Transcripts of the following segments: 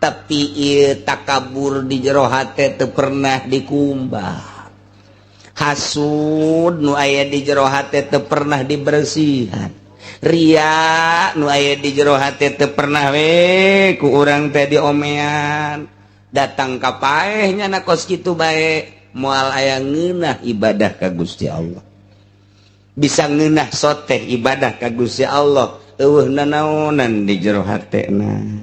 Tapi ieu takabur di jero hate teu pernah dikumbah, hasud nu aya di jero hate teu pernah dibersihan, ria nu aya di jero hate teu pernah we ku urang teh diomean. Datang ka paeh nya kos kitu bae, moal aya ngeunah ibadah ka Gusti Allah. Bisa ngeunah soteh ibadah ka Gusti Allah, eueuh nanaonan di jero hatena.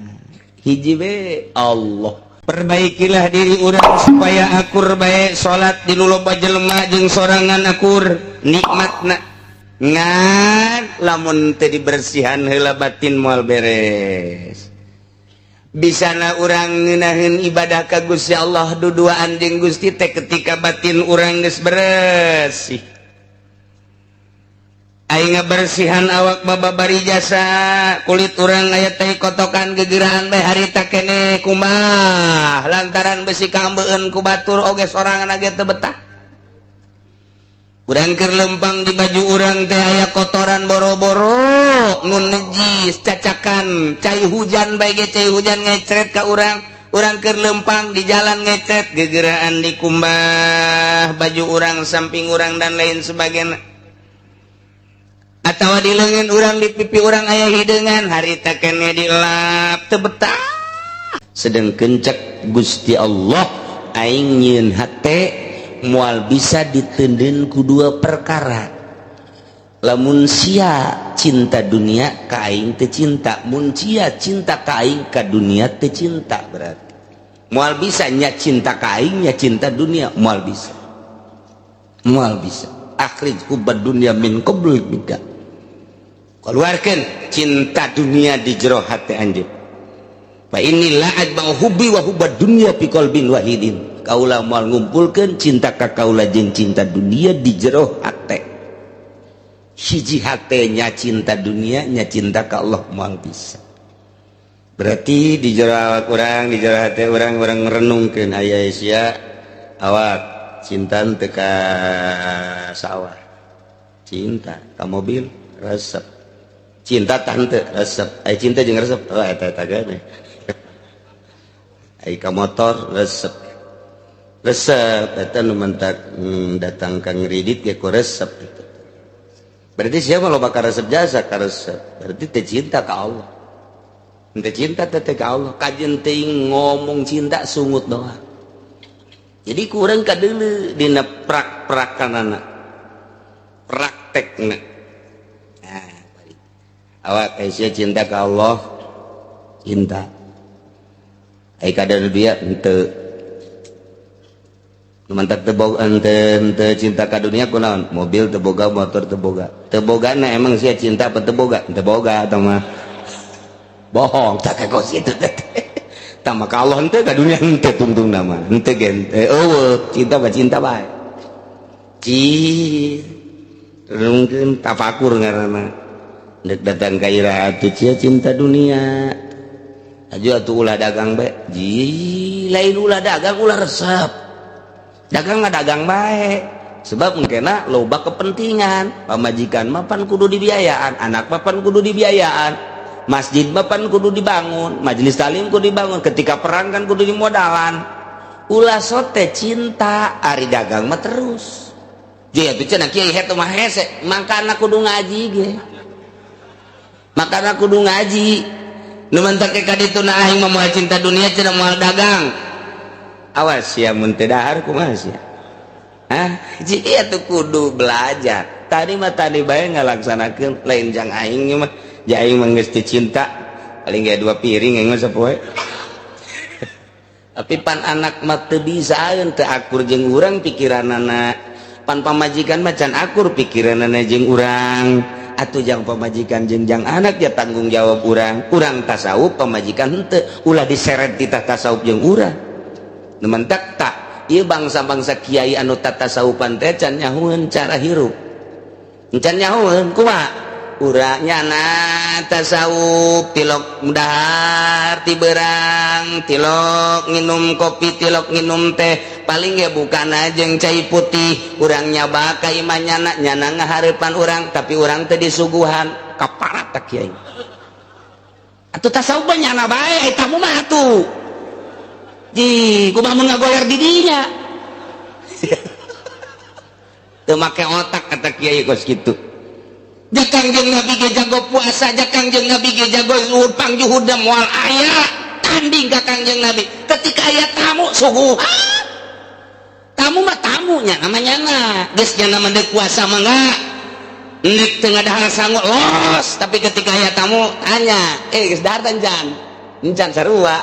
Hiji we, Allah. Perbaikilah diri urang supaya akur bae. Salat di loba jelema jeung sorangan akur nikmatna, ngan lamun teu dibersihan heula batin, moal beres. Bisana urang ngeunaheun ibadah ka Gusti Allah, duduaan jeung Gusti teh ketika batin urang geus beresih. Aing ngabersihan awak babari jasa, kulit urang aya teh kotokan, gegerahan bae harita keneh kumaha, lantaran besi kaambeun ku batur oge sorangan ge teu betah. Urang keur lempang, di baju urang teh aya kotoran boro-boro nu nejis, cacakan cai hujan bae ge, cai hujan ngecret ka urang. Urang keur lempang di jalan ngecret, gegeraan dikumbah baju urang, samping urang, dan lain sebagainya. Atau di lengan urang, di pipi urang aya hideungan, harita keneh dilap, teu betah. Sedangkan cek Gusti Allah, aing nyieun hate moal bisa diteundeun ku dua perkara. Lamun sia cinta dunia ka aing, teu cinta. Mun sia cinta ka aing, ka dunia teu cinta. Berarti moal bisa nya cinta ka aing, nya cinta dunia, moal bisa, moal bisa. Akhrij hubbad dunya min qalbika, keluarkan cinta dunia di jero hati anjeun. Fa inni la ajma'u hubbi wa hubbad dunya fi qalbin wahidin. Kaula moal ngumpulkeun cinta ka kaula jeung cinta dunia di jero hate hiji. Hatenya cinta dunia, nya cinta ka Allah, moal bisa. Berarti di jero awak urang, di jero hate urang, urang merenungkeun, aya sia awak cinta teu ka sawah, cinta ka mobil, resep cinta tante, resep. Aya cinta jeung resep, oh, eta eta gane. Ai ka motor resep, resep eta nu mentak datang ka ngridit ge ku resep itu. Berarti siapa loba ka resep jasa ka resep, berarti teu cinta ka Allah, teu cinta teh ka Allah. Kajeun teuing ngomong cinta, sungut doang. Jadi kurang kadeuleu dina prak-prakanana, praktekna. Nah, awak sia cinta ka Allah, cinta. Ai kada dia henteu. Nu mantak teu boga, henteu cinta ka dunia kunaon? Mobil teu boga, motor teu boga. Teu bogana emang sia cinta apa teu boga? Teu boga atau mah bohong tak kos itu teh. Tah, maka Allah henteu, ka dunia henteu, tungtung nama henteu ge henteu. Eueuh cinta mah cinta bae. Ci renungkeun, tafakur ngaranna. Dek datang ka iraha atuh sia cinta dunia? Aju atuh ulah dagang bae. Ji, lain ulah dagang, ulah resep. Dagang mah dagang bae, sebab mungkin loba kepentingan. Pamajikan mapan kudu dibiayaan, anak mapan kudu dibiayaan, masjid mapan kudu dibangun, majelis talim kudu dibangun, ketika perang kan kudu dimodalan. Ulah sote cinta, ari dagang mah terus. Jadi atuh cenah kiai hetu mah hese, makana kudu ngaji ge, makana kudu ngaji. Nu mantak ka ditu na aing mah moal cinta dunia cenah, moal dagang. Awas ya mun teu dahar, kumaha sia? Hah? Jadi atuh kudu belajar. Tadi mah tadi bae ngalaksanakeun, lain jang aing mah. Ja aing mah geus teu cinta, paling ge dua piring aing mah sapoe. Tapi pan anak mah teu bisaeun, teu akur jeung urang pikiranana. Pan pamajikan mah can akur pikiranana jeung urang. Atuh jang pamajikan jeung jang anak ya tanggung jawab urang. Urang tasawuf, pamajikan henteu, ulah diseret titah tasawuf jeung urang. Nu mentak tak ieu bangsa-bangsa kiai anu tatasawufan teh can nyahueun cara hirup. Can nyahueun kumaha? Urang nyana tasawuf, tilok dahar ti berang, tilok nginum kopi, tilok nginum teh, paling ya bukan jeung cai putih. Urang nyaba ka imah nyana, nyana ngahareupan urang, tapi urang teh disuguhan kaparat tak kiai. Atuh tasawuf mah nyana bae, eta mah atuh. Ji, kumaha mun ngagoler di dinya. Teu make otak kata kiai kos kitu. Ja Kangjeng Nabi ge jago puasa, ja Kangjeng Nabi ge jago zuhud, pangjuhudna moal aya tanding ka Kangjeng Nabi. Ketika aya tamu suguhan. Tamu mah tamunya namanya na. Geus nya mah deuk puasa mah enggak. Nek teu ngadahar sangu los, tapi ketika aya tamu tanya, geus dahar teh encan? Encan sarua.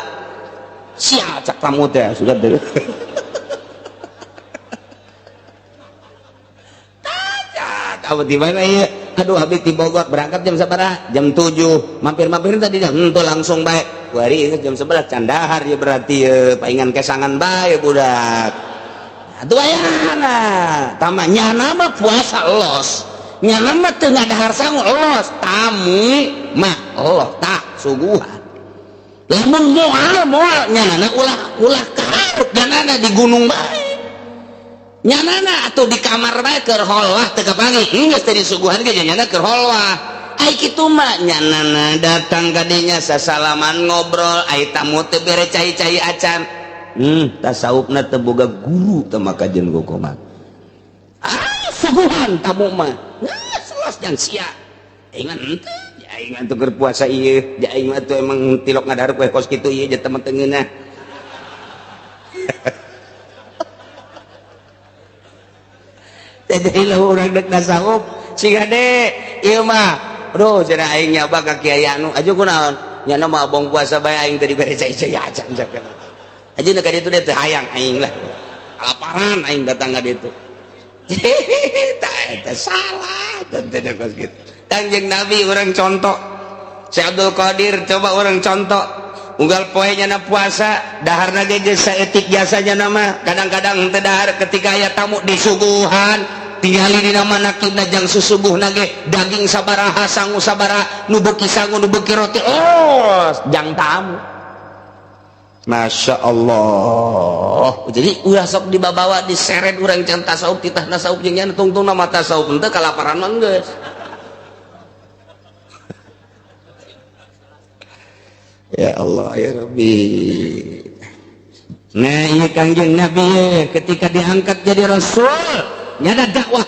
Sia cak tamu teh sudah deh. Tahu di mana ya? Aduh habis di Bogor berangkat jam sabaraha? Jam 7. Mampir-mampir tadi jam henteu langsung bae. Kuari jam 11 candahar ya berarti ya paingan kesangan bae budak. Atuh ayana. Tama nyana mah puasa los. Nyana mah teu ngadahar sangu los. Tamu mah Allah tak suguhan. Lamun moal moal nyanana ulah ulah kaharep nyanana di gunung bae. Nyanana atuh di kamar bae keur holwah teu kapanggih. Geus teh disuguhan ge nyanana keur holwah. Ai kitu mah nyanana datang ka dinya sasalaman ngobrol ai tamu teu bere cai-cai acan. Tasawufna teu boga guru teu maka jeung gokoman. Ah suguhan tamu mah. Geus los jang sia. Ingat henteu. Aing mah tuh puasa ieu, ja aing mah tuh emang tilok ngadahar kue kos kitu ieu ja temen teu ngeunah. Jadi lah urang deuk tasawuf siga de ieu mah. Aduh cenah aing nyaba ka kiai anu, aju kunaon? Nyana mah abong puasa bae aing teh dibere cai-cai acan cak. Aju nu ka ditu teh hayang aing lah. Kalaparan aing datang ka ditu. Tah eta salah teh kos kitu. Kanjeng Nabi orang contoh, Syekh Abdul Qadir coba orang contoh, unggal poe nyana puasa, daharna ge geus saeutik jasanya nama, kadang-kadang teu dahar ketika aya tamu disuguhan, tingali dina manakibna jang susuguhna ge daging sabaraha, sangu sabaraha, nu beuki sangu nu beuki roti, oh jang tamu. Masya Allah. Jadi ulah sok dibabawa diseret urang can tasawuf titah tasawuf jeung nya tungtungna mah tasawuf henteu kalaparan mah geus. Ya Allah ya Rabbi. Nah iya Kangjeng Nabi ketika diangkat jadi Rasul nyada dakwah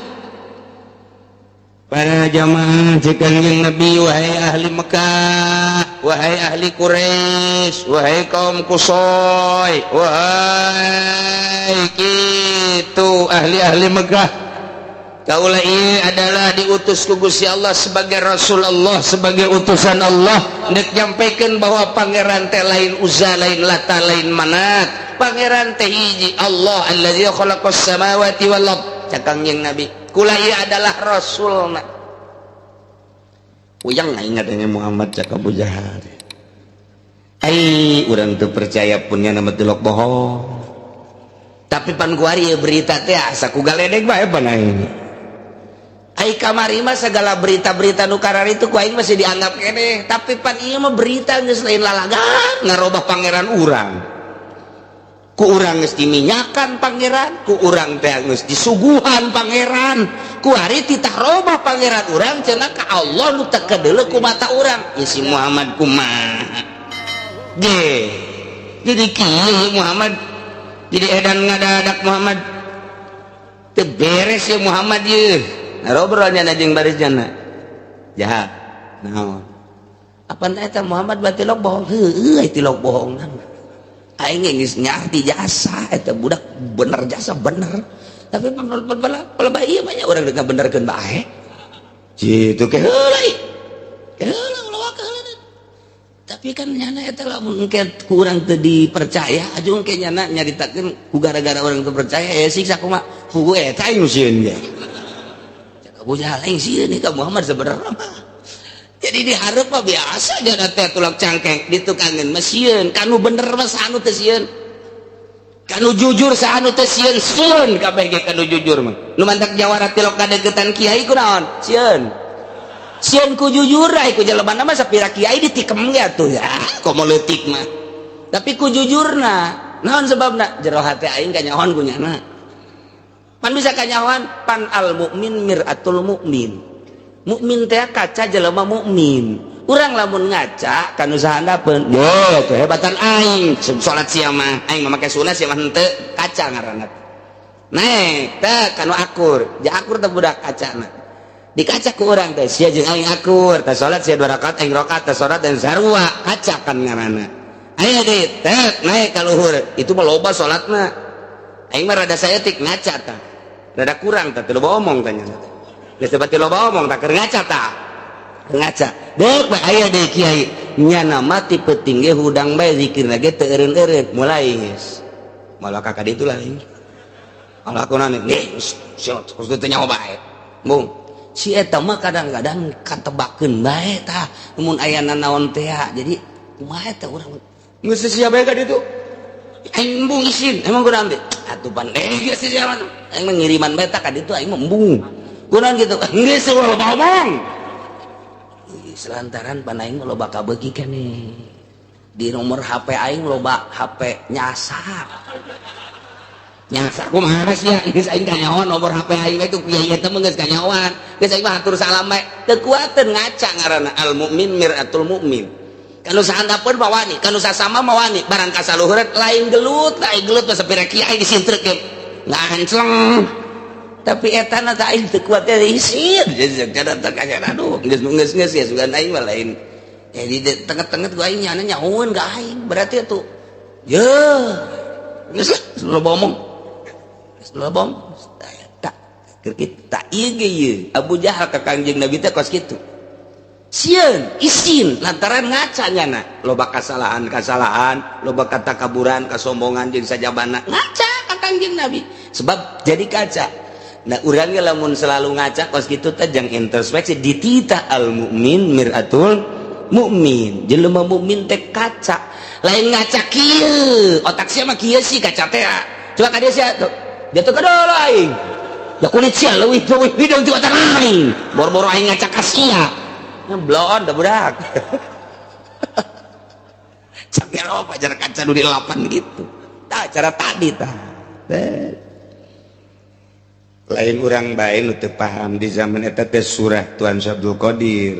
para jamaah Kangjeng Nabi, wahai ahli Mekah, wahai ahli Quraisy, wahai kaum Qusay, wahai kitu ahli-ahli Mekah, kaulah ini adalah diutus ku Gusti Allah sebagai Rasul Allah, sebagai utusan Allah, nek nyampaikan bahwa pangeran teh lain Uzza, lain Lata, lain Manat, pangeran teh hiji Allah allazi khalaqas samawati wal ard. Cak Kangjeng Nabi, kula ieu adalah rasulna. Uyang ingatnya Muhammad cak Abu Jahal. Ai urang teu percaya pun nya nama tilok bohong. Tapi pan kuari berita teh asa ku galedeg bae pan aing. Ai kamari mah segala berita-berita nu karari itu ku aing masih dianggap keneh, tapi pan ieu mah berita geus lain lalagan ngarobah pangeran urang. Ku urang geus diminyakan pangeran, ku urang teh geus disuguhan pangeran, ku hari titah robah pangeran urang cenah ka Allah nu teu kadeuleu ku mata urang. Ieu si Muhammad kumaha? Ge. Jadi kieu Muhammad, jadi edan ngadadak Muhammad. Teu beres ye Muhammad ye. Ngobrolnya na jeung baris jana. Jahat. Naon? Apa eta Muhammad batilok bohong? Heueuh tilok bohong. Aing geus nyarti jasa eta budak bener jasa bener. Tapi palebah ieu mah nya urang deuk ngabenerkeun bae. Kitu ke heula. Heula ulah heula. Tapi kan nyana eta lamun engke ku urang teu dipercaya, aju engke nyana nyaritakeun ku gara-gara urang teu percaya ya siksa kumaha. Hugu eta aing nu sieun ge. Abu Jahal aing sieun ka Muhammad sebenarnya mah. Jadi dihareup mah biasa jana teh tulak cangkeng ditukangeun mah sieun, kanu bener mah saha nu teu sieun. Kanu jujur saha nu teu sieun, sieun kabeh ge kanu jujur mah. Nu mantak jawara tilok kadeukeutan kiai kunaon? Sieun. Sieun ku jujur ai ku jelema mah sapira kiai ditikem ge atuh ya, komo leutik mah. Tapi ku jujurna, naon sebabna? Jero hate aing kanyahoan ku nyana. Pan bisa kanyahoan pan al mukmin miratul mukmin. Mukmin teh kaca jelema mukmin. Urang lamun ngaca ka nu sahandapeun, yo kehebatan aing salat sia mah, aing mah make sunah, sia mah henteu. Kaca ngaranna. Naik teh kanu akur, ja akur teh budak kacana. Dikaca ku urang teh, sia jeung aing akur teh, salat sia dua rakaat, aing rakaat teh, salat dan sarua, kaca kan ngaranna. Aya deui teh naik ka luhur, itu mah loba salatna, aing mah rada saeutik. Ngaca tah rada kurang tah, teu loba omong tanya teh, geus teu loba omong tah, keur ngaca tah, ngaca dek bae. Aya deui kiai nyana mah ti peuting ge hudang bae, zikirna ge teu eureun-eureun, mulai geus malah kakak ditu lain. Kalau aku nanya nih, terus teu nyaho bae. Bung si eta mah kadang-kadang katebakeun bae tah mun aya nanaon teh. Jadi kumaha teh urang geus sia bae ka ditu, aing embung, isin. Emang kunaon teh atuh pan geus sia mah, aing mah ngiriman bae tah ka ditu, aing mah embung. Kunaon kitu? Geus loba omong. Selantaran pan aing mah loba kabeuki keneh di nomor HP aing, loba HP nyasar. Nyasar kumaha sia? Geus aing kanyahoan nomor HP aing itu kiai eta mah, geus kanyahoan. Geus aing mah hatur salam bae, teu kuateun. Ngaca ngaranna, al mukmin miratul mukmin. Kanu sahandapeun mah wani, kanu sasama mah wani, barang kasaluhureun lain gelut. Lain gelut mah sapira kiai disintrek ge ngancleng, tapi eta na teh aing teu kuat teh, isin. Jadi teh aduh, geus geus geus ya sugan aing mah lain. Jadi tengah-tengah gua aing nyana nyahoeun ka aing, berarti atuh ye geus loba omong, geus loba omong tak keur kitu. Tak ieu ge ieu Abu Jahal ka Kangjeng Nabi teh kos kitu, sieun, isin, lantaran ngaca nyana loba kasalahan-kasalahan, loba katakaburan, kasombongan jeung sajabana. Ngaca ka Kangjeng Nabi sebab jadi kaca. Nah, urangnya lamun selalu ngaca kos kitu teh jang introspeksi, ditita al mukmin miratul mukmin. Jelema mukmin teh kaca. Lain ngaca kieu, otak sia mah kieu sih kaca teh. Coba ka dia sia tuh, jatuh ke dulu aing ya, kulit sia leuwih leuwih hidung ti otak aing, boro-boro aing ngaca ka sia. Bloon dah budak. Sampai apa cara kaca nu dilapan gitu tah, cara tadi tah. Lain urang bae nu teu paham di zaman eta teh. Surah Tuan Syekh Abdul Qadir,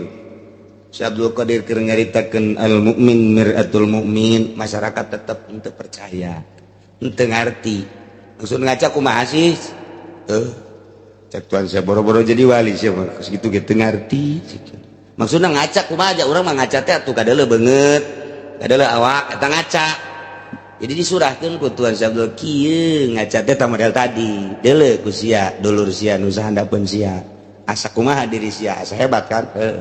Syekh Abdul Qadir keur nyaritakeun al mukmin miratul mukmin, masyarakat tetep henteu percaya, henteu ngarti. Maksud ngaca kumaha sih? Cek Tuan saya, boro-boro jadi wali sih geus kitu ge teu ngarti. Maksudna ngaca kumaha aja? Urang mah ngaca teh atuh kadeuleu beungeut, kadeuleu awak, eta ngaca. Jadi disurahkeun ku Tuan Syekh Abdul kieu, ngaca teh tah model tadi, deuleu ku sia, dulur sia nu sahandapeun sia, asa kumaha diri sia? Asa hebat kan? Heuh,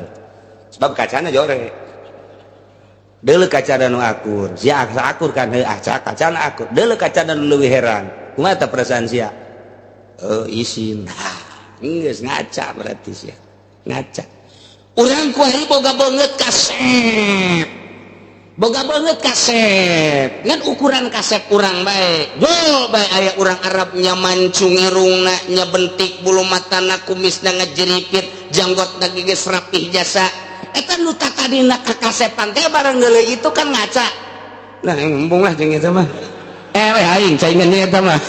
sebab kacana jore. Deuleu kacana nu akur, sia asa akur kan? Heuh, asa kacana akur. Deuleu kacana nu leuwih herang, kumaha tah perasaan sia? Oh, isin. Nah, geus ngaca berarti sia ngaca. Urang kuari boga beungeut kasep, boga banget kasep, ngan ukuran kasep urang bae. Jol bae aya urang Arab nya mancung irungna nya, bentik bulu matana, kumisna ngejeripit, janggotna geus rapih jasa. Eta nu tadina kakasepan teh barang geuleuh itu kan ngaca. Nah, embung lah jeung eta mah, eh aing caingan eta mah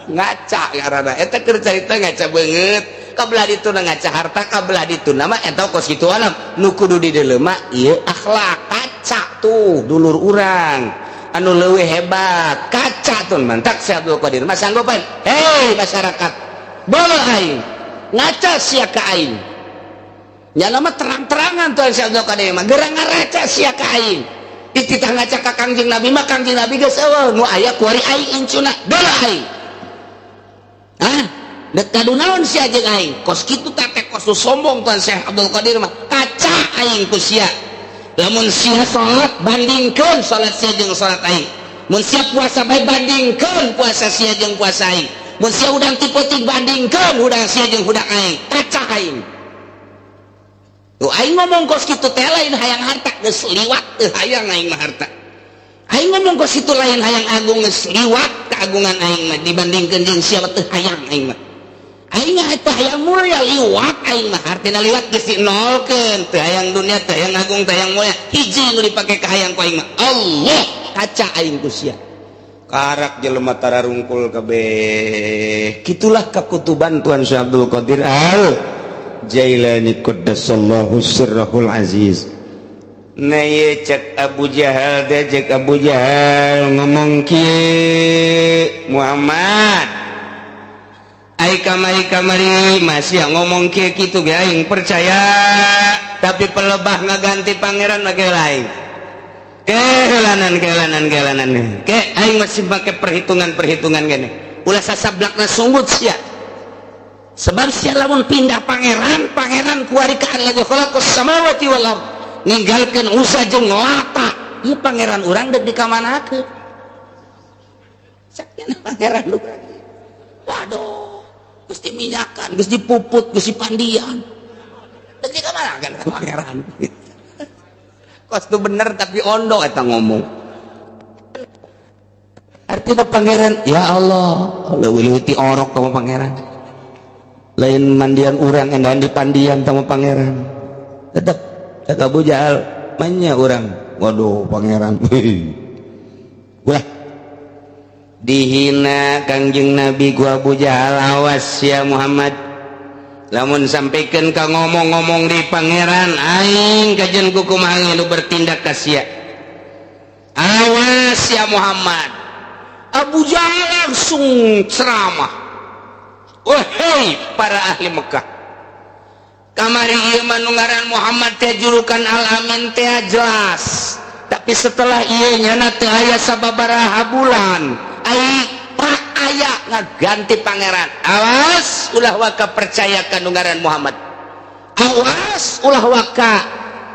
ngaca ngaranna. Eta keur carita ngaca beungeut, kabelah ditu ngaca harta, kabelah ditu nama eta kos kitu. Alam nu kudu dideuleu mah ieu akhlak. Kaca tuh dulur urang anu leuwih hebat, kaca tuh. Mantak Syekh Abdul Qadir mah sanggupan, hei masyarakat, boleh aing ngaca sia ka aing. Nyana mah terang-terangan tuh Syekh Abdul Qadir mah gerang ngaraca sia ka aing. Dititah ngaca ka Kangjeng Nabi mah, Kangjeng Nabi geus eueuh, nu aya kuari aing incuna. Deuleu aing, hah, dek kadu naon sia jeung aing? Kos kitu teh kos nu sombong. Tuan Syekh Abdul Qadir mah kaca aing ku sia. Lamun sia salat, bandingkeun salat sia jeung salat aing. Mun sia puasa bae, bandingkeun puasa sia jeung puasa aing. Mun sia hudang ti peuting, bandingkeun hudang sia jeung hudang aing. Kaca aing tuh. Aing ngomong kos kitu teh lain hayang harta, geus liwat teu hayang aing mah harta. Aing ngomong kos kitu lain hayang agung, geus liwat keagungan aing mah dibandingkeun jeung sia teu hayang aing mah. Aing mah teu hayang mulia, liwat aing mah. Artina liwat geus dinolkeun, teu hayang dunia, teu hayang agung, teu hayang mulia. Hiji nu dipake kahayang ku aing mah Allah. Kaca aing ku sia. Karak jelema tararungkul kabeh. Kitulah kakutuban Tuan Syekh Abdul Qadir al Jailani qaddasallahu sirrahul aziz. Nah ieu cek Abu Jahal teh, cek Abu Jahal ngomong kieu, Muhammad ai kamari kamari masih ngomong kieu kitu ge aing percaya, tapi pelebah ngaganti pangeran make lain. Kehelanan kehelanan kehelanan ke aing masih make perhitungan-perhitungan gini. Ulah sasablakna sunggut sia. Sebab sia lamun pindah pangeran, pangeran kuari ka alladzi khalaqas samawati wal ard. Ninggalkeun Usa jeung Lata. Ieu pangeran urang deuk dikamanakeun? Sakieu pangeran urang. Waduh, geus diminyakan, geus dipuput, geus dipandian. Deuk dikamanakeun pangeran? Kos tu bener tapi ondo eta ngomong. Artinya pangeran, ya Allah, leuwih ti orok kamu pangeran. Lain mandian urang endahan di pandian kamu pangeran. Tetep cek Abu Jahal manya urang. Waduh pangeran. Wah. Dihina Kangjeng Nabi ku Abu Jahal, awas ya Muhammad. Lamun sampaikan ka ngomong-ngomong di pangeran aing kajen kukumaha nu bertindak ka sia. Awas ya Muhammad. Abu Jahal langsung ceramah. Wahai para ahli Mekah, kamari ieu mah nu ngaran Muhammad teh julukan Al-Amin teh jelas, tapi setelah ieu nyana teu aya sababaraha bulan ai pak aya ngaganti pangeran. Awas ulah waka percaya ka nu ngaran Muhammad. Awas ulah waka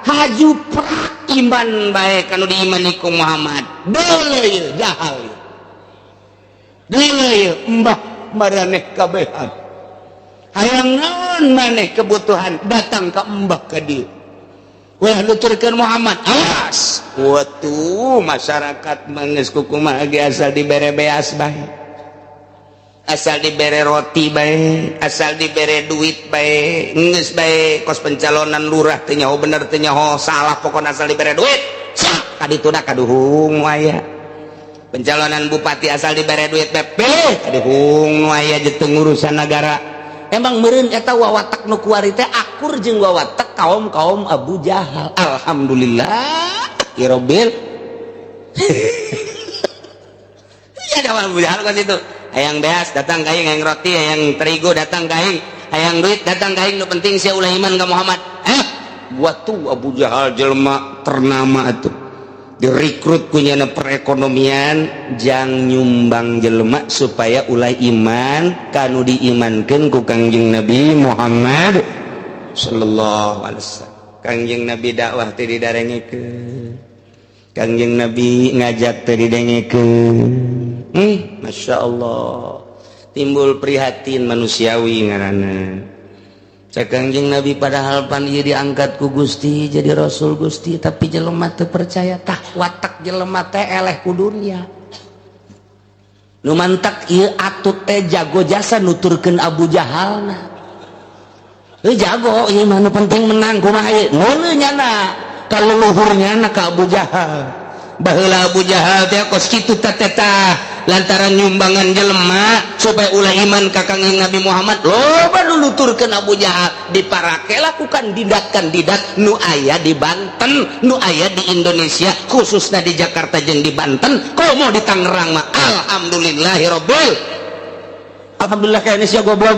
haju prak iman bae kanu diimani ku Muhammad. Deuleu ieu jahal ieu. Deuleu ieu mbah maraneh kabehan. Hayang naon maneh kebutuhan datang ka mbah ka dieu. Wah nuturkeun Muhammad, awas. Watuh masyarakat mangeus kukumaha ge asal dibere beas bae. Asal dibere roti bae, asal dibere duit bae, geus bae kos pencalonan lurah teu nyaho bener teu nyaho salah, pokona asal dibere duit. Sok kadituna kaduhung nu aya. Pencalonan bupati asal dibere duit bae, pilih kaduhung nu aya jeung urusan negara. Emang meureun eta wawatak nu kuari teh akur jeung wawatak kaum-kaum Abu Jahal. Alhamdulillah ya Rabbil. Ya ada Abu Jahal kan itu. Hayang beas datang ka aing, hayang roti, hayang terigu datang ka aing, hayang duit datang ka aing, nu penting sia ulah iman ka Muhammad. Buat tuh Abu Jahal jelema ternama atuh. Direkrut kunyana perekonomian jang nyumbang jelema supaya ulah iman kanu diimankeun ku Kangjeng Nabi Muhammad sallallahu alaihi wasallam. Kangjeng Nabi dakwah teh didarengekeun. Kangjeng Nabi ngajak teh didengekeun. Masya Allah. Timbul prihatin manusiawi ngaranna. Cek Kangjeng Nabi padahal pan ieu diangkat ku Gusti jadi rasul Gusti, tapi jelema teu percaya tah watak jelema teh eleh ku dunya. Nu mantak ieu atut teh jago jasa nuturkeun Abu Jahalna. Heuh jago ieu mah nu penting menang kumaha ieu. Meuleuh nyana kaluluhur nyana ka Abu Jahal. Baheula Abu Jahal teh kos kitu teh tah lantaran nyumbangan jelema supaya ulah iman ka Kangjeng Nabi Muhammad loba nu nuturkeun Abu Jahal diparake lakukan kandidat-kandidat nu aya di Banten, nu aya di Indonesia, khususnya di Jakarta jeung di Banten, komo di Tangerang mah alhamdulillahirabbil. Alhamdulillah kayaknya sia goblok.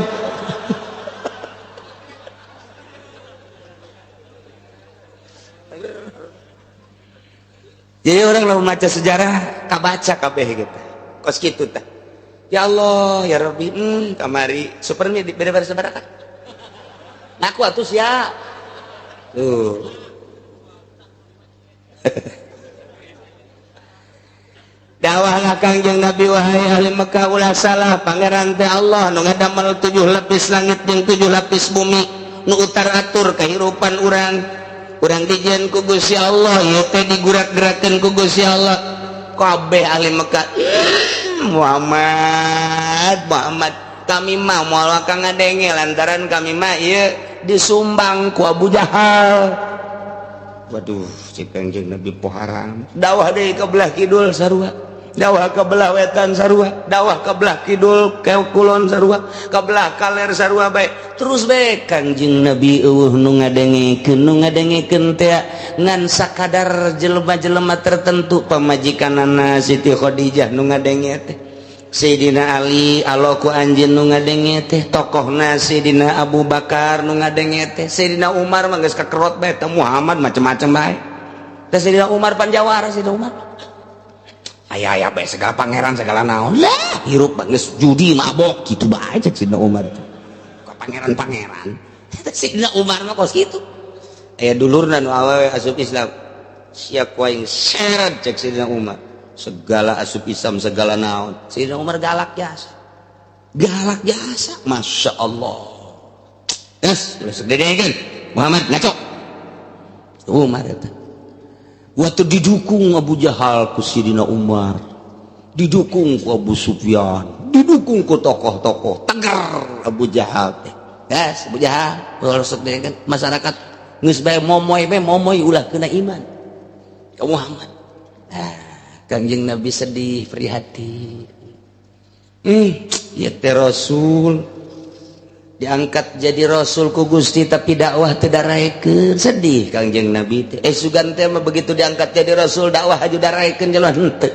Jadi orang lamun maca sejarah kabaca kabeh gitu. Kos kitu tah. Ya Allah, ya Rabbi, kamari supernya di beda-beda sabaraha. Ngaku atuh sia. Tuh. Dakwahlah Kangjeng Nabi wahai ahli Mekah ulah salah pangeran teh Allah nu ngadamel 7 lapis langit jeung 7 lapis bumi nu utar atur kehidupan urang. Urang dijieun ku Gusti Allah ieu teh digurak-gerakeun ku Gusti Allah. Kabeh ahli Mekah, Muhammad Muhammad kami mah moal ka ngadenge lantaran kami mah ieu disumbang ku Abu Jahal. Waduh, cek Kangjeng Nabi poharam. Dakwah deui ka belah kidul sarua. Dakwah ke belah wetan sarua, dakwah ke belah kidul ke kulon sarua, ke belah kaler sarua bae. Terus bae Kangjeng Nabi euweuh nu ngadengekeun, nu ngadengekeun teh ngan sakadar jelema-jelema tertentu, pamajikanana Siti Khadijah nu ngadenge teh, Sayyidina Ali alo ku anjeun nu ngadenge teh, tokohna Sayyidina Abu Bakar nu ngadenge teh. Sayyidina Umar mah geus kakerot bae teh, Muhammad macem-macem bae teh. Sayyidina Umar panjawara, Sayyidina Umar aya aya bae, segala pangeran segala naon lah, hirup geus judi mabok gitu bae cek Sayyidina Umar teh. Ka pangeran-pangeran Sayyidina Umar mah kos kitu. Aya dulurna nu awewe asup Islam, sia ku aing seret cek Sayyidina Umar, segala asup Islam segala naon. Sayyidina Umar galak jasa, galak jasa, Masya Allah. Yes, kan Muhammad ngaco. Umar eta waktu didukung Abu Jahal ku Sayyidina Umar, didukung ku Abu Sufyan, didukung ku tokoh-tokoh tegar. Abu Jahal teh, yes, Abu Jahal kan masyarakat geus bae momoy bae, momoy ulah kena iman ka Muhammad. Ah, Kangjeng Nabi sedih, prihatin. Ya teh Rasul diangkat jadi Rasul ku Gusti, tapi dakwah teu daraekeun, sedih Kangjeng Nabi teh. Eh, sugan teh mah begitu diangkat jadi Rasul, dakwah aju daraekeun jalan henteu.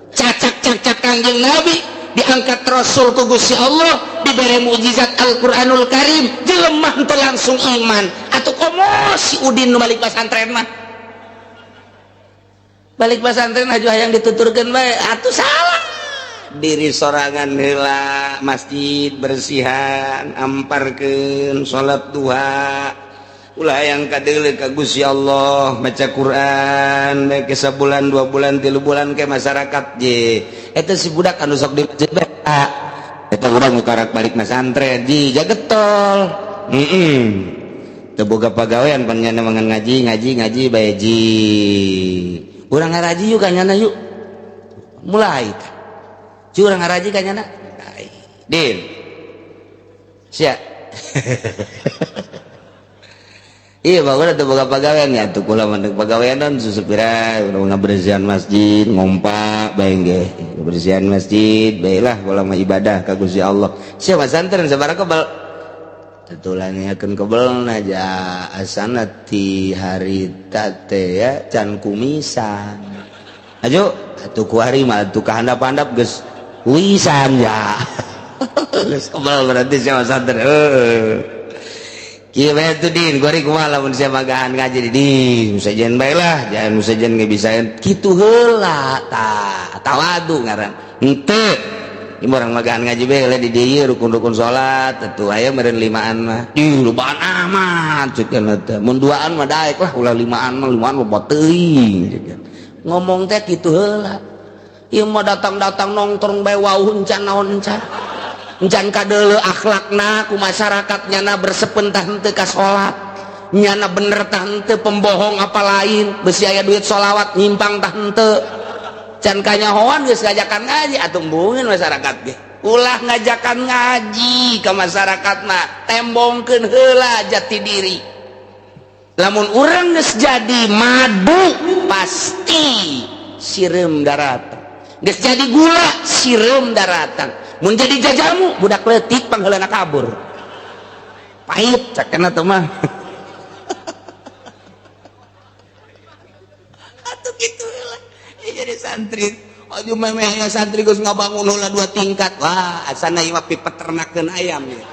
Cacak-cacak Kangjeng Nabi diangkat Rasul ku Gusti Allah, diberi mukjizat Al-Qur'anul Karim, jelema henteu langsung iman. Atuh komo si Udin nu balik pesantren mah, balik pesantren aju hayang dituturkeun bae, atuh salah diri sorangan heula. Masjid bersihan, amparkeun, salat duha, ulah yang kadeuleu ka Gusti Allah, maca Quran bae ke sabulan, 2 bulan, 3 bulan ke masyarakat je eta si budak anu sok di masjid bae, eta urang karak balik pesantren ji jagetol. Teu boga pagawean pan nyana mangan ngaji ngaji ngaji bae ji. Urang ngaraji yuk kanyana, yuk mulai cu, urang ngaraji kanyana din sia. Iya, bagus tuh boga pagawean ya tuh, kula mah pagawean dan susupira ngabersihan masjid, ngompa bae ge bersihan masjid baiklah, kula mah ibadah ka Gusti Allah. Siapa santren sabaraha kebel tulanyakeun kebel aja asana ti harita teh ya can kumisan ajo atuh, kuari mah atuh kahandap-handap geus wisan ya, geus kebel berarti siapa santren. Heuh. Kieu bae tuh din, kuari kumaha lamun sia magahan ngaji di din, sejen bae lah, jangan sejen ge bisa kitu heula tah, tawadu ngaran. Henteu. Ieu urang magahan ngaji bae heula di dieu rukun-rukun salat, atuh aya meureun limaan mah. Ih, lobaan amat cek teh. Mun duaan mah daek lah, ulah limaan mah, limaan mah teuing cek. Ngomong teh kitu heula. Ieu mah datang-datang nongkrong bae wauh encan naon encan. Encan kadeuleu akhlakna ku masyarakat, nyana bersepen tah henteu ka salat, nyana bener tah henteu, pembohong apa lain, besi aya duit sholawat nyimpang tah henteu, can kanyahoan geus ngajakan ngaji. Atuh embungeun masyarakat ge. Ulah ngajakan ngaji ke masyarakat mah, tembongkeun heula jati diri. Lamun urang geus jadi madu pasti sireum daratan, geus jadi gula sireum daratan, mun jadi jajamu budak leutik pangheulana kabur, pahit cakena teh mah. Atuh kitu lah jadi santri. Aju memeh aya santri geus ngabangun heula dua tingkat, wah asana ieu mah pipeternakeun ayam ya,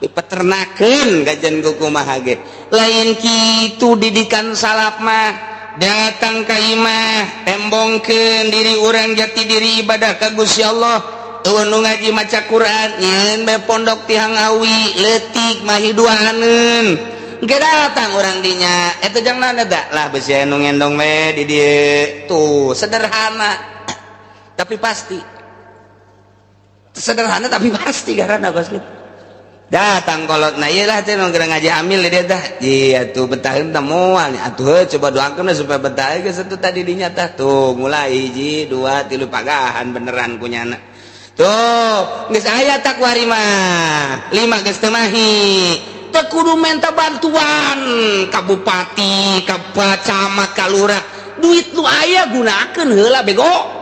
pipeternakeun gajan kumaha ge. Lain kitu didikan salaf mah. Datang ka imah, tembongkeun diri urang, jati diri, ibadah ka Gusti Allah. Eueuh nu ngaji maca Quran, nyeun bae pondok tihang awi leutik mahi duaneun. Engke datang urang dinya eta jang naon eta lah, besi anu ngendong we di dieu tuh. Sederhana tapi pasti, sederhana tapi pasti, karena kos kitu datang kolot. Nah, ieu lah teh nu ngaji amil di dieu tah. Iya tuh, betaheun teh moal atuh heuh, coba doakeun supaya betah geus atuh. Tadi dinya tah tuh mulai hiji dua tilu pagahan beneran kunyana tuh, geus aya takwari mah lima geus teu mahi, teu kudu minta bantuan ka bupati, ka camat, ka lurah. Duit nu aya gunakeun heula, bego.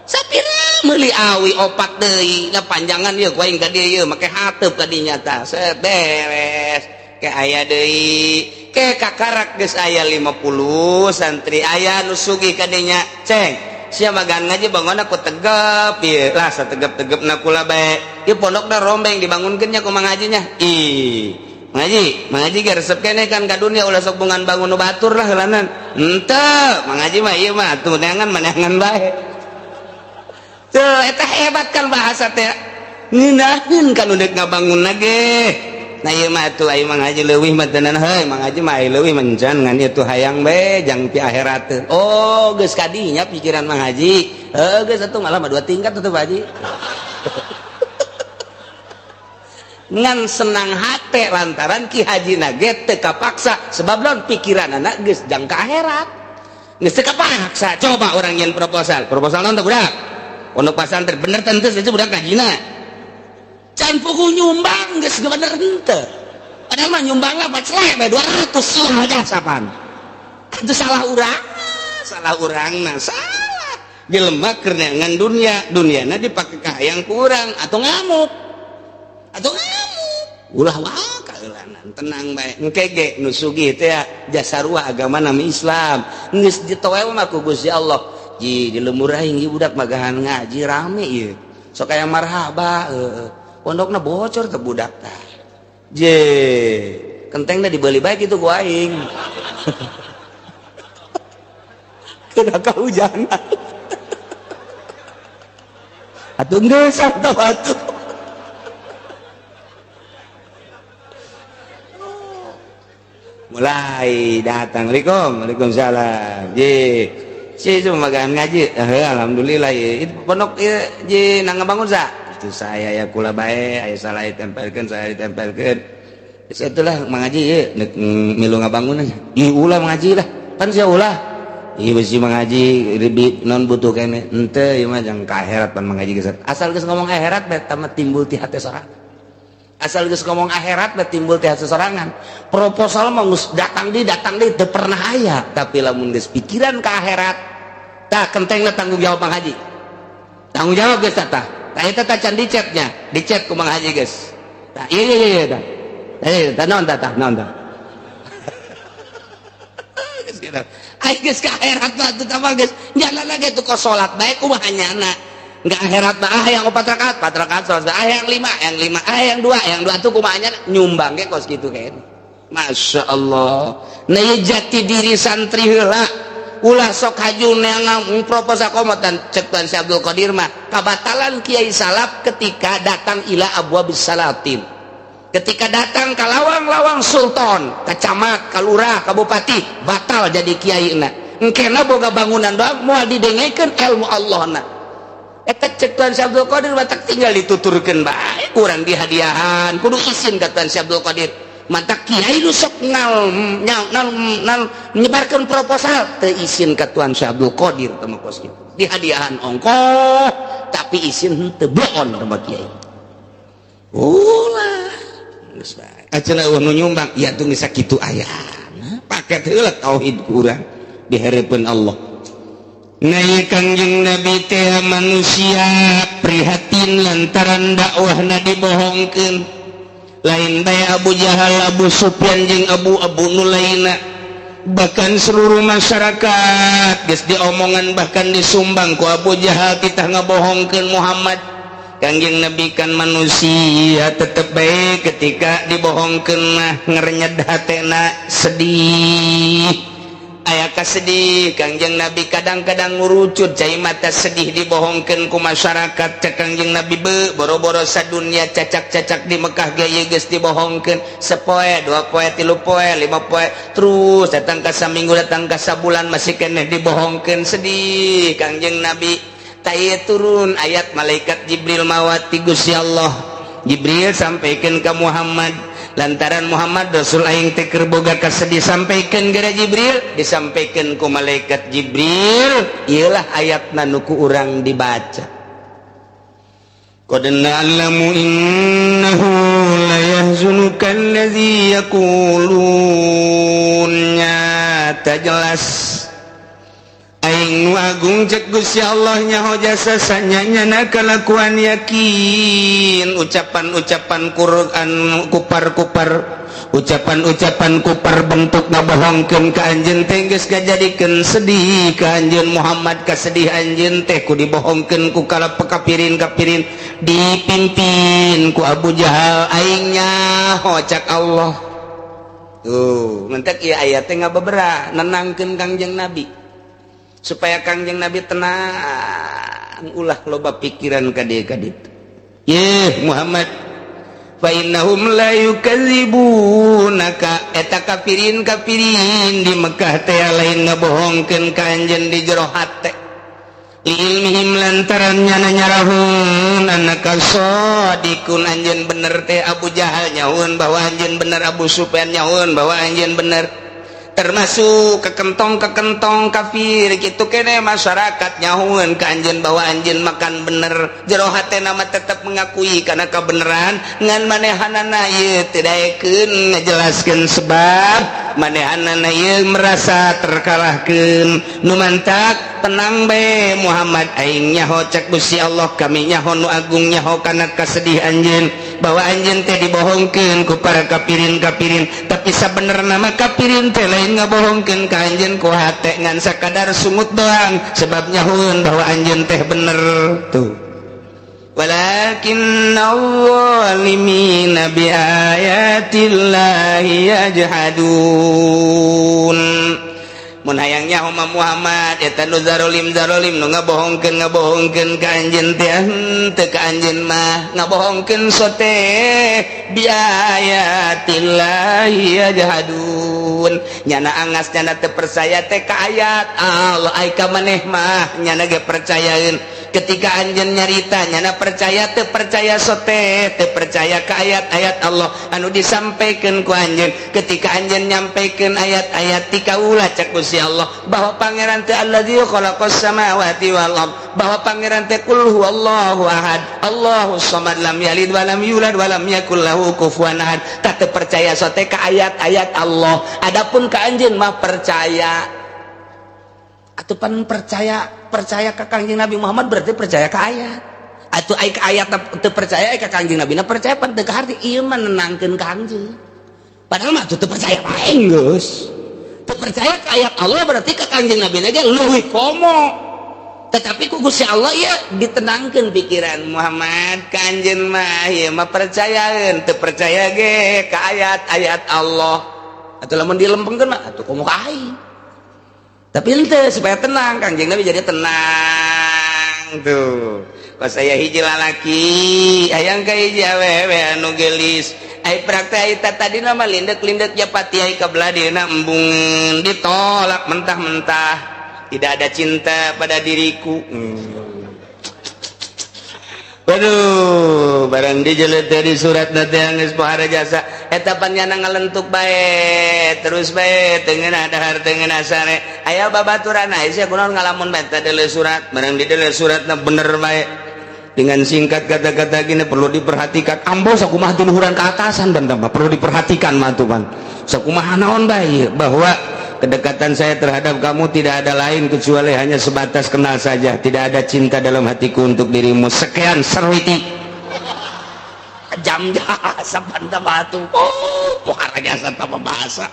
Sapira meuli awi opat deui lah panjangan ieu ku aing ka dieu ieu make hateup ka dinya tah set beres ke aya deui ke kakarak geus aya 50 santri aya nu sugih ka dinya ceng sia magan ngaji bangun aku tegep ieu lah sategep-tegepna kula bae ieu pondokna rombeng dibangunkeun nya ku Mang Haji nya. Ih ngaji Mang Haji ge resep keneh kan ka dunia ulah sok bungan bangun nu batur lah heulanan henteu Mang Haji mah ieu mah atuh neangan maneangan bae teu eta hebat kan bahasa teh ngeunaheun kan udah ngabangun ge. Nah ieu mah atuh aya Mang Haji leuwih mah tenan heuy Mang Haji mah leuwih mencan ngan ieu tuh hayang bae jang pi akhirat. Oh geus kadinya pikiran Mang Haji heuh geus atuh malah mah dua tingkat atuh Pak Haji. Ngan senang hate lantaran Ki Haji nage teu kapaksa sebab lawan pikiran anak geus jang ka akhirat geus teu kapaksa. Coba orang yang proposal proposal naon teh budak pondok pesantren bener tentu saja budak ngajina can pugu nyumbang geus bener henteu padahal mah nyumbang lah pacelek bae 200 salah sapan itu salah urang nah salah jelema keur neangan dunia duniana dipake ka hayang ku urang atau ngamuk ulah wae kaeulanan tenang bae engke ge nu sugih teh jasa sarua agama nami Islam geus ditoel mah ku Gusti Allah ji di lembur aing ieu budak magahan ngaji rame ieu sok aya marhaba heueuh pondokna bocor ke budak tah je kentengna dibeli bae kitu ku aing kena kahujanan atuh geus atuh atuh mulai datang assalamualaikum waalaikumsalam je si itu magahan ngaji alhamdulillah ye itu pondok ieu je nang ngabangun sa itu saya ya kula bae aya salah ditempelkeun saya ditempelkeun geus atulah mangaji ye milu ngabangun aja ih ulah mangaji lah pan sia ulah ih besi mangaji ribi non butuh kene henteu ieu mah jang ka akhirat pan mangaji geus asal geus ngomong akhirat bae tah timbul ti hate sorangan asal geus ngomong akhirat bae timbul ti hate sorangan proposal mah geus datang di teu pernah aya tapi lamun geus pikiran ka akhirat tah kentengna tanggung jawab Mang Haji tanggung jawab geus tah tah eta tah can dicetnya dicet ku Mang Haji geus tah ieu ieu ieu tah tah naon tah naon tah geus kitu ai geus ka akhirat mah teu mah geus jalan lagi tuh kos salat bae kumaha nyana enggak akhirat mah ah yang 4 rakaat 4 rakaat salat ah yang 5 yang 5 ah yang 2 tuh kumaha nyana nyumbang ge kos kitu kan Masya Allah nah jati diri santri heula ulah sok haju neangan proposal komotan cek Tuan Syekh Abdul Qadir mah kabatalan kiai salaf ketika datang ila abwabis salatin ketika datang ka lawang-lawang sultan ka camat ka lurah ka bupati batal jadi kiai na engkena boga bangunan doang moal didengekeun ilmu Allah na eta cek Tuan Syekh Abdul Qadir batak tinggal dituturkeun bae kurang dihadiahan kudu izin ka Tuan Syekh Abdul Qadir mantak kiai nu sok ngal nal nal menyebarkan proposal teu izin ka Tuan Syekh Abdul Qadir teh mah kos kitu dihadiahan ongkoh tapi izin henteu boon teh mah kiai ulah geus bae acenah eueuh nu nyumbang ya tuh geus sakitu ayana paket heula tauhid ku urang di hareupeun Allah. Nah Kangjeng Nabi teh manusia prihatin lantaran dakwahna dibohongkeun lain bae Abu Jahal Abu Sufyan jeung Abu-abu nu lainna bahkan seluruh masyarakat geus diomongan bahkan disumbang ku Abu Jahal kita ngabohongkeun Muhammad. Kangjeng Nabi kan manusia tetep bae ketika dibohongkeun mah ngerenyed hatena sedih aya kasedih Kangjeng Nabi kadang-kadang ngurucut cai mata sedih dibohongkeun ku masyarakat cek Kangjeng Nabi be boro-boro sadunya cacak-cacak di Mekah ge ieu geus dibohongkeun sepoe dua poe tilu poe lima poe terus datang ka saminggu datang ka sabulan masih keneh dibohongkeun sedih Kangjeng Nabi tah turun ayat malaikat Jibril mawati Gusti Allah Jibril sampaikan ke Muhammad lantaran Muhammad Rasul aing teh keur boga kasedih sampaikan gara Jibril disampaikan ku malaikat Jibril ieulah ayatna nu ku urang dibaca qad na'lamu innahu la yahzunuka allazi yaqulun nyata jelas ai Aing nu agung, cek Gusti Allah, nyaho jasa sanyanyana kalakuan yakin. Ucapan-ucapan Quran kupar-kupar, ucapan-ucapan kupar bentuk ngabohongkeun ka anjeun teh geus ngajadikeun sedih ka anjeun Muhammad. Kasedih anjeun teh ku dibohongkeun ku kala pekapirin kapirin dipimpin ku Abu Jahal. Aing nyaho, cak Allah. Tuh, mentek ieu ayat teh ngabebera nenangkeun Kangjeng Nabi supaya Kangjeng Nabi tenang, ulah loba pikiran ka dieu ka ditu. Ye Muhammad, fa innahum la yukadzibunaka, eta kafirin kafirin di Mekah teh lain ngabohongkeun ka anjeun di jero hate, ilmihim, lantaran nyana nyarahun, annaka shadiqun, anjeun bener teh. Abu Jahal nyahueun bahwa anjeun bener, Abu Sufyan nyahueun bahwa anjeun bener, termasuk kekentong-kekentong kafir gitu kene masyarakat nyahueun ka anjeun bahwa anjeun makan bener. Jero hatena mah tetap mengakui karena kebenaran, ngan manehanana ieu teu daekeun ngajelaskeun sebab manehanana ieu merasa terkalahkeun. Nu mantak tenang bae Muhammad, aing nyaho, cek Gusti Allah, kami nyaho, nu agung nyaho kana kasedih anjeun bahwa anjeun teh dibohongkeun ku para kafirin kafirin, tapi sabenerna mah kafirin teh lain ngabohongkeun ka anjeun ku hate, ngan sakadar sungut doang sebab nyahueun bahwa anjeun teh bener. Tuh, walakin adh-dhalimina bi ayatillahi yajhadun. Mun hayang nyaho mah Muhammad, eta nu zarolim zarolim, nu ngabohongkeun ngabohongkeun ka anjeun teh henteu ka anjeun mah ngabohongkeun sote, bi ayatillahi yajhadun. Nyana angas nyana teu percaya teh ka ayat Allah, ai ka maneh mah nyana ge percayaeun. Ketika anjeun nyarita, nyana percaya teu percaya sote, teu percaya ka ayat-ayat Allah anu disampaikan ku anjeun. Ketika anjeun nyampaikan ayat-ayat ti kaula, cek Gusti Allah, bahwa pangeran teh allazi khalaqas samawati wal ard, bahwa pangeran teh qul huwallahu ahad, Allahus samad, lam yalid wa lam yulad wa lam yakul lahu kufuwan ahad, tak teu percaya sote ka ayat-ayat Allah. Adapun ka anjeun mah percaya. Atau pan percaya, percaya ke Kangjeng Nabi Muhammad berarti percaya ke ayat. Atau ai ka ayat teu percaya, ai ka Kangjeng Nabi na percaya, pan teu kaharti. Ieu mah nenangkeun Kangjeng, padahal mah teu percaya bae geus. Teu percaya ke ayat Allah berarti ke Kangjeng Nabi ge leuwih komo, tetapi ku Gusti Allah ya ditenangkeun pikiran Muhammad. Ka anjeun mah ieu mah percayaeun, teu percaya ge ka ayat-ayat Allah. Atau lamun dilempengkeun mah atuh komo ka aing, tapi ente supaya tenang Kangjeng Nabi jadi tenang. Tuh, pas saya hiji lalaki hayang ka hiji awewe anu gelis, ai praktek eta tadi nama lindek-lindek japati, ai ka belah dieuna embungeun, ditolak mentah-mentah, tidak ada cinta pada diriku. Waduh, barang dijelet dari surat nanti geus pohara jasa eta pan nyana ngalentuk bae terus bae, teu ngeunah dahar, teu ngeunah sare. Aya babaturan sia kunaon ngalamun bae teh deuleu surat. Barang dideuleu suratna bener bae, dengan singkat kata-kata gini, perlu diperhatikan. Ambo sakumaha tiluhuran ke atasan dan tambah perlu diperhatikan mah tuh pan sakumaha naon bae, bahwa kedekatan saya terhadap kamu tidak ada lain kecuali hanya sebatas kenal saja, tidak ada cinta dalam hatiku untuk dirimu. Sekian, serwiti jam jasa panta batu. Oh, pohara jasa tambah bahasa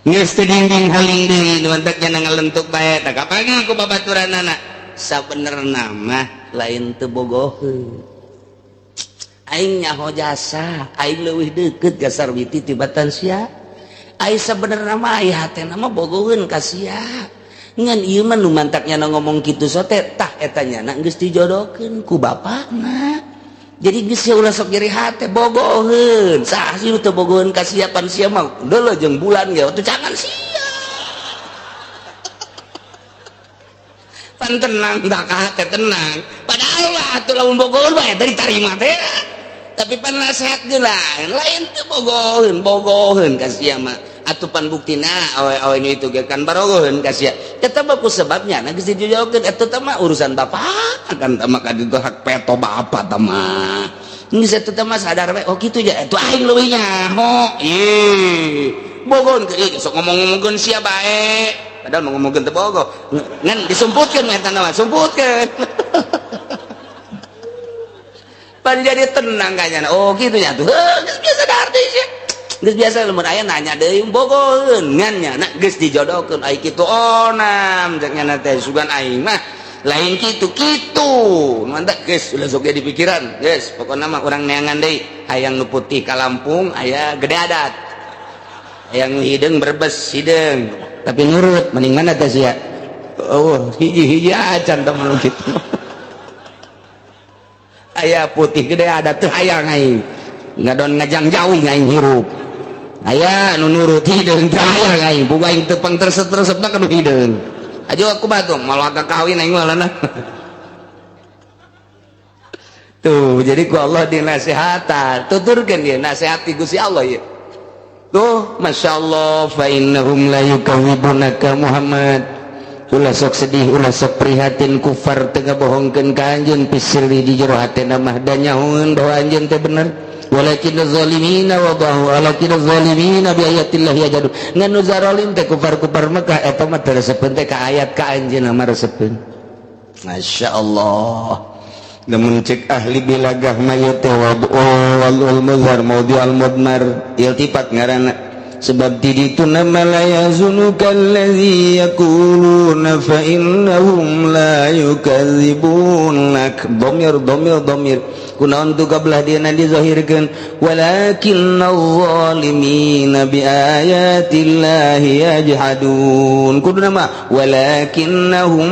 geus teu dinding haling deui. Nu mantak nya ngalentuk bae tak apalagi ku babaturanana. Sabenerna mah lain teu bogoheun, aing nyaho jasa aing leuwih deukeut ka Sarwiti tibatan sia. Ai sabenerna mah aya hatena mah bogoheun ka sia, ngan ieu mah nu mantaknya ngomong kitu sote tah eta nyana geus dijodohkeun ku bapakna. Jadi geus sia ulah sok nyeri hate. Bogoheun saha sih nu teu bogoheun ka sia? Pan sia mah deuleu jeung bulan ge atuh jangan sia. Pan tenang dah ka hate, tenang. Padahal lah atuh lamun bogoheun bae eta ditarima teh, tapi pan nasihat ge lain lain teu bogoheun, bogoheun ka sia mah atuh. Pan buktina awe-awe itu ge kan barogoheun ka sia eta mah ku sebabnya nah geus dijodohkeun. Eta teh mah urusan bapak kan, teh mah ka ditu hak peto bapak teh mah. Geus eta teh mah sadar we. Oh, kitu ja atuh, aing leuwih nyaho ih bogoheun ke ieu sok ngomong-ngomongkeun sia bae. Padahal mau ngomongkeun teu bogoh. Ngan disumputkeun eta mah, sumputkeun. Pan jadi tenang kayaknya. Oh gitu nya tuh. Geus biasa dahar deui sih. Geus biasa lamun aya nanya deui bogoheun ngan nya geus dijodohkeun ai kitu onam cek nya teh sugan aing mah lain kitu kitu. Mantap geus ulah sok di pikiran. Geus pokona mah urang neangan deui hayang nu putih ka Lampung aya gede adat. Hayang nu hideung Brebes hideung tapi nurut mending mana teh sia? Oh hiji-hiji acan teh mun kitu. Aya putih gede adat teu hayang aing. Ngadon ngajang jauh aing hirup. Aya nu nurut hideung teu hayang aing. Boga aing teu pang teresep-teresepna ka nu hideung. Ajo aku batung malah kawin aing mah lana. Tuh, jadi ku Allah dinasehatan, tuturkeun dia nasehati Gusti Allah ya. Tuh, Masya Allah, fa innahum la yukadzibunaka Muhammad. Ulah sok sedih, ulah sok prihatin kufar teu ngabohongkeun ka anjeun pisirli di jero hatena mah da nyahoeun bahwa anjeun teh bener. Walakin zalimina wadahu walakin zalimina bi ayatillah yajhadun. Ngan nu zarolim teh kufar-kufar Mekah eta mah teu resepeun teh ka ayat ka anjeun mah resepeun. Masya Allah. Namun cek ahli bilagah mah ieu teh wadul mudhar maudhi'al mudmar iltifat ngaranna sebab di ditu nama la yazunuka allazi yaquluna fa innahum la yukadzibunak dhamir dhamir dhamir kunaon tu kabelah dieuna dizahirkeun walakinnaz zalimina bi ayatillahi yajhadun kudu nama walakinnahum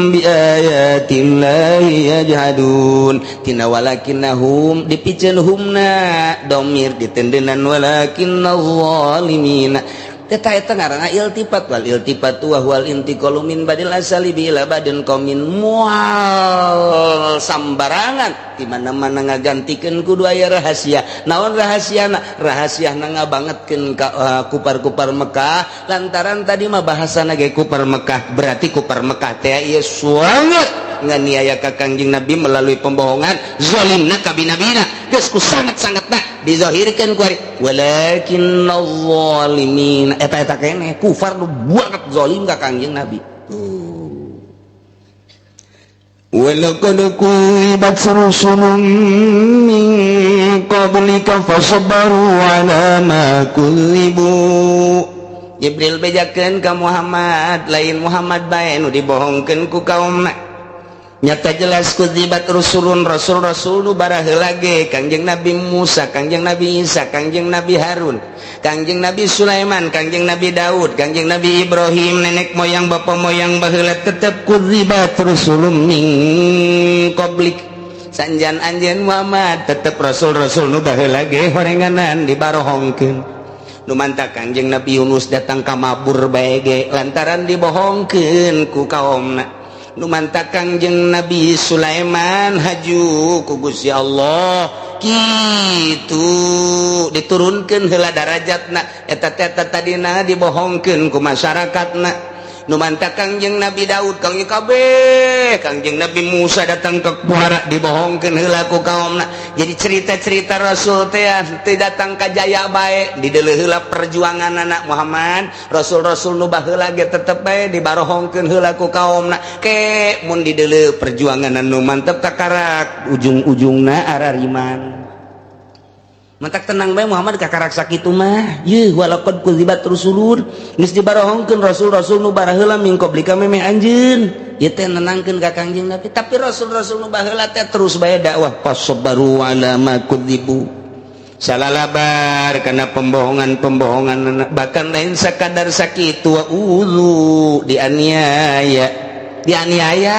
bi ayatillahi yajhadun tina walakinnahum dipiceun humna dhamir ditendenan walakinnaz zalimina Eta eta ngaranna iltifat wal iltifat wa huwal intiqalu min badil asali ila badin qamin moal sambarangan di mana-mana ngagantikeun kudu aya rahasia. Naon rahasiana? Rahasiana ngabangetkeun ka kupar-kupar Mekah lantaran tadi mah bahasana ge kupar Mekah berarti kupar Mekah teh ieu suanget nganiaya ka Kangjeng Nabi melalui pembohongan zalimna ka binabina geus ku sangat-sangatna dizahirkeun ku ari walakinnaz zalimin eta eta keneh kufar nu banget zalim ka Kangjeng Nabi. Tuh. Walaqad kudzibat rusulun min qablika fasabaru ala ma kudzibu. Jibril bejakeun ka Muhammad lain Muhammad bae nu dibohongkeun ku kaumna. Nyata jelas kudzibat rusulun rasul-rasul nu baraheula ge Kangjeng Nabi Musa, Kangjeng Nabi Isa, Kangjeng Nabi Harun, Kangjeng Nabi Sulaiman, Kangjeng Nabi Daud, Kangjeng Nabi Ibrahim, nenek moyang bapak moyang baheula tetep kudzibat rusulun min qablik. Sanjan anjeun Muhammad tetep rasul-rasul nu baheula ge horenganan dibarohongkeun. Nu mantap Kangjeng Nabi Yunus datang ka mabur bae ge lantaran dibohongkeun ku kaumna. Nu mantap Kangjeng Nabi Sulaiman haju ku Gusti Allah kitu diturunkeun heula darajatna eta teh tadina dibohongkeun ku masyarakatna. Nu mantap Kangjeng Nabi Daud Kangjeng kabeh Kangjeng Nabi Musa datang ke muara dibohongkeun heula ku kaumna. Jadi cerita-cerita Rasul teh teu datang ka jaya bae dideuleu heula perjuangan anak Muhammad rasul-rasul nu baheula ge tetep bae dibarohongkeun heula ku kaumna ke mun dideuleu perjuangan anu mantep kakarak ujung-ujungna arariman. Mantak tenang bae Muhammad kakarak sakitu mah. Yeuh walaqad kudzibat rusulun geus dibarohongkeun rasul-rasul nu baraheula min qablika memeh anjeun. Ieu teh nenangkeun ka Kangjeng Nabi. Tapi rasul-rasul nu baheula teh terus bae dakwah fasabaru ala ma kudzibu. Salalabar karena pembohongan-pembohongan bahkan lain sakadar sakitu wa udzu dianiaya. Dianiaya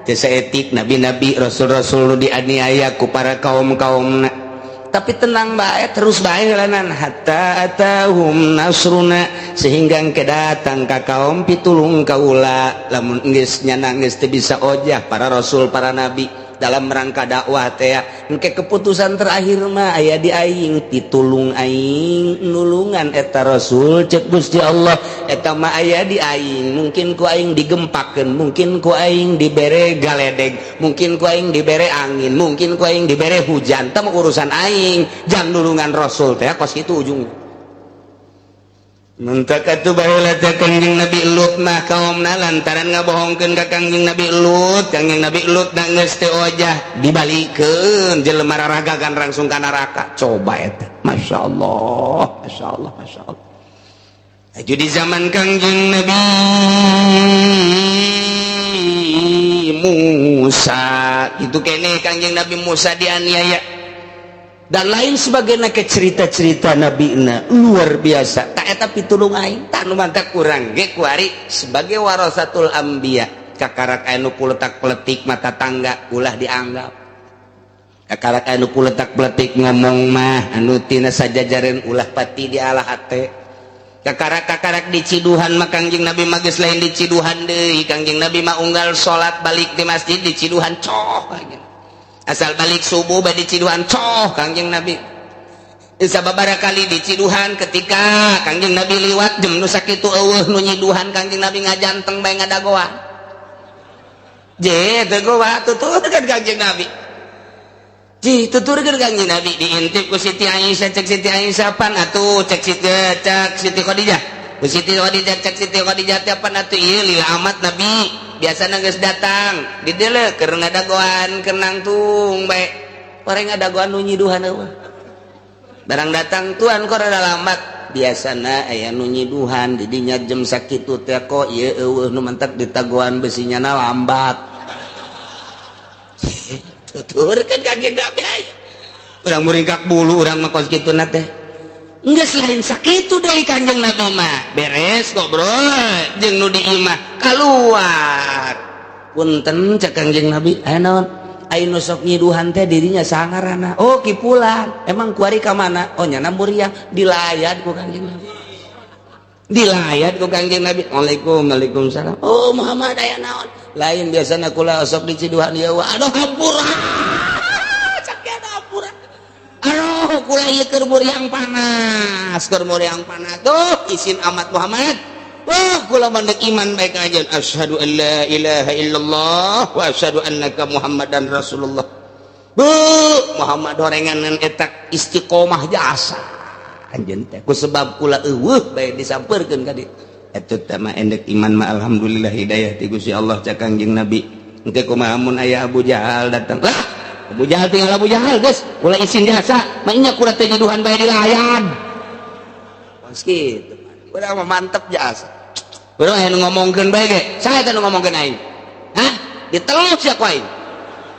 teu saetik nabi-nabi rasul-rasul nu dianiaya ku para kaum-kaumna. Tapi tenang bae terus bae jalanan hatta atahum nasruna sehingga engke datang ka kaum pitulung kaula lamun geus nyana geus teu bisa ojah para rasul para nabi dalam rangka dakwah teh engke keputusan terakhir mah aya di aing pitulung aing nulungan eta rasul cek Gusti Allah eta mah aya di aing mungkin ku aing digempakeun mungkin ku aing dibere galedeg mungkin ku aing dibere angin mungkin ku aing dibere hujan teh urusan aing jang nulungan rasul teh kos kitu ujung. Mentak atuh baheula teh Kangjeng Nabi Lut mah kaumna lantaran ngabohongkeun ka Kangjeng Nabi Lut, Kangjeng Nabi Lut na geus teu ojah dibalikeun, jelema raragagan langsung ka neraka. Coba eta. Masya Allah, Masya Allah, Masya Allah. Aju di zaman Kangjeng Nabi Musa itu kene, Kangjeng Nabi Musa dianiaya dan lain sebagainya, ke cerita-cerita Nabi na luar biasa. Tak eta pitulung aing tak nu mantak kurang ge kuari sebagai warasatul anbiya. Kakarak anu kuletak peletik mata tangga ulah dianggap, kakarak anu kuletak peletik ngomong mah anu tina sajajaran ulah pati di ala hate. Kakarak-kakarak diciduhan mah Kangjeng Nabi mah geus lain diciduhan deui. Kangjeng Nabi mah unggal salat balik di masjid diciduhan coh, asal balik subuh bade diciduhan coh Kangjeng Nabi. Sababaraha kali diciduhan, ketika Kangjeng Nabi liwat jam nu sakitu eueuh nu nyiduhan, Kangjeng Nabi ngajanteng bae, ngadagoan je teu goa tuturkeun Kangjeng Nabi. Ji tuturkeun Kangjeng Nabi, diintip ku Siti Aisyah. Cek Siti Aisyah, "Pan atuh," cek Siti, cek Siti Khadijah, ku Siti Khadijah, cek Siti Khadijah teh, "Pan atuh ieu lila amat Nabi biasa geus datang di dieu keur ngadagoan, keur nangtung bae orang ngadagoan nu nyiduhan eueuh. Barang datang, tuan kok rada lambat, biasana aya nu nyiduhan di dinya jam sakitu teh, kok ieu eueuh nu mentek ditagoan besinya na lambat." Tuturkeun Kangjeng Nabi, urang muringkak bulu urang mah kos kitu na teh. Geus lain sakitu deui, Kanjeng Nabi mah beres ngobrol jeung nu di imah, keluar, "Punten," cek Kanjeng Nabi. "Aya naon?" "Aya nu sok nyiduhan teh dirinya sangarana." "Oh, kipulan. Emang kuari ka mana?" "Oh, nyana muriang." Dilayat ku Kanjeng Nabi, dilayat ku Kanjeng Nabi. "Waalaikum, waalaikumsalam. Oh, Muhammad, aya naon?" "Lain, biasana kula sok diciduhan ieu. Aduh, hampura." Cak hampura. "Aduh, kula ieu keur muriang panas, keur muriang panas tuh, isin amat Muhammad. Wah, kula mandek iman baik aja, asyhadu an la ilaha illallah wa asyhadu annaka Muhammadan Rasulullah." Bu Muhammad, horengan eta istiqomah jasa anjeun teh, ku sebab kula eueuh bae disampeurkeun ka dieu. Eta teh mah endek iman mah, alhamdulillah, hidayah ti Gusti Allah. Cak Kangjeng Nabi, engke kumaha mun aya Abu Jahal datang? Lah, Abu Jahal tinggal Abu Jahal, geus kula isin jasa mah kula teh nyiduhan bae dilayan. Kos kitu urang mah, mantep jasa. Urang aya nu ngomongkeun bae ge, saha eta nu ngomongkeun aing? Hah, diteluk sia ku aing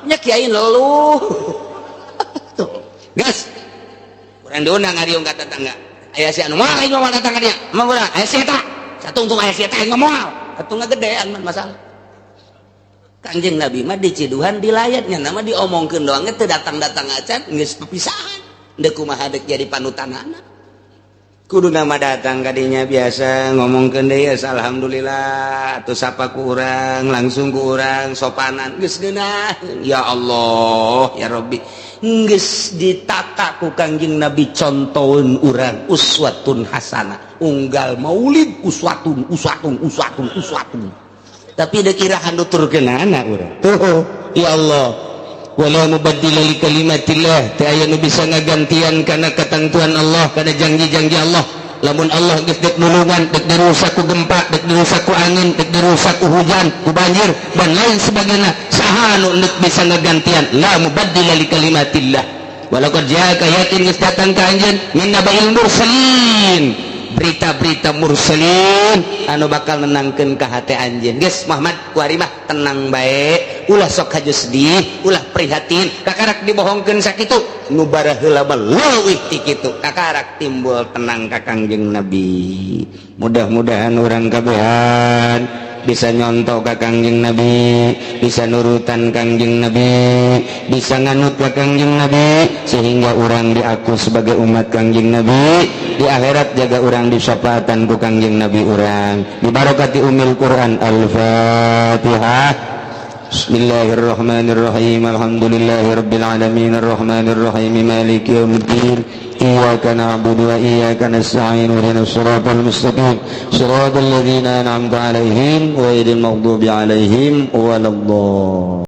nya, kiai leluh. Tuh geus urang diundang ngariung ka tetangga, aya si anu moal aing moal datang ka dia emang urang aya si eta satungtung, aya si eta aing moal atuh, ngagedean masalah. Kanjeng Nabi mah diciduhan dilayatnya nama diomongkeun doang teu datang-datang acan, geus pepisahan. Deuk kumaha deuk jadi panutanana? Kudu nama datang kadinya, biasa ngomongkeun deui, alhamdulillah atuh sapa ku urang langsung, ku urang sopanan, geus geunah. Ya Allah ya Rabbi, geus ditata ku Kangjeng Nabi contoheun urang uswatun hasanah. Unggal maulid uswatun, uswatun, uswatun, uswatun, tapi dek irahan nuturkeunana urang tuh? Ya Allah, wala mubaddila li kalimatillah, teu aya nu bisa ngagantian kana ketentuan Allah, kana janji-janji Allah. Lamun Allah geus dek nulungan, dek dirusak ku gempa, dek dirusak ku angin, dek dirusak ku hujan, ku banjir dan lain sebagainya, saha nu dek bisa ngagantian? La mubaddila li kalimatillah. Walaqad ja'aka, yakin geus datang ka anjeun, min naba'il mursalin, berita-berita mursalin anu bakal nenangkeun ka hate anjeun. Geus Muhammad, kuari mah tenang bae, ulah sok haju sedih, ulah prihatin. Kakarak dibohongkeun sakitu, nu baraheula mah leuwih ti kitu. Kakarak timbul tenang ka Kangjeng Nabi. Mudah-mudahan urang kabehan bisa nyontoh ka Kangjeng Nabi, bisa nurutan Kangjeng Nabi, bisa nganut ka Kangjeng Nabi, sehingga orang diaku sebagai umat Kangjeng Nabi. Di akhirat jaga orang disyafaatan ku Kangjeng Nabi urang, dibarokati umil Quran. Al-Fatihah. Bismillahirrahmanirrahim. Alhamdulillahirabbil alamin, arrahmanirrahim, maliki yaumiddin. Iyyaka na'budu wa iyyaka nasta'in, ihdinas siratal mustaqim, siratal ladzina an'amta 'alaihim, ghairil maghdubi 'alaihim waladdallin.